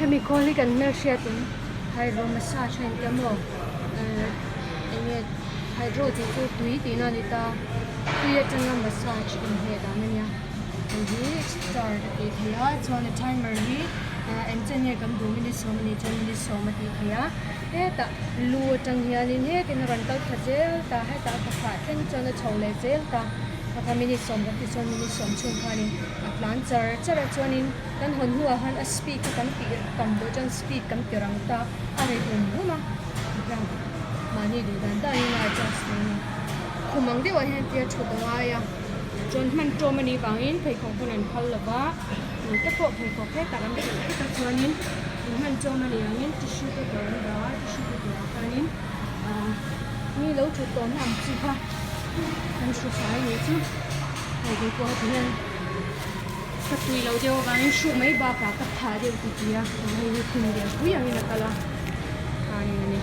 Hemi khawl hi kan hmelhriat in hydro massage a inti a maw ehh enge hydro tih chu tui tihna a ni ta tui atanga massage inhmeh dan a nia hei hi start a tih theih a chuan a timer hi ah engchen nge kan duh minute sawm a nih chuan minute sawm a tih theih a hetah lu atang hianin hetin a rawn kal thla zel ta hetah ka fah thleng chuan a chho leh zel ta a minute sawm kan tih chuan minute sawm chhung khanin a tlan char char a chuanin kan hawn hnuah khan a speed kha kan tih tam duh chuan speed kan ti rang ta a ri hum hum a tikhian mahni duh dan danin a adjust thei a ni khum ang deuhah hian tia thut a ngai a chuan hman tawm a nih vangin pheikhawk bun an phal lo va tute pawh pheikhawk hetah kan hmuh vek a chuanin hman tawm a nih angin tissue paper an dah a tissue paper ah khanin ahh mi lo thut tawhna ang chi kha an hru fai nih chu hei keipawh heti hian ka tui loh deuh avangin hruk mai bakah ka phah deuh ti ti a hei hi khum lian pui angin a kal a khanin a ni.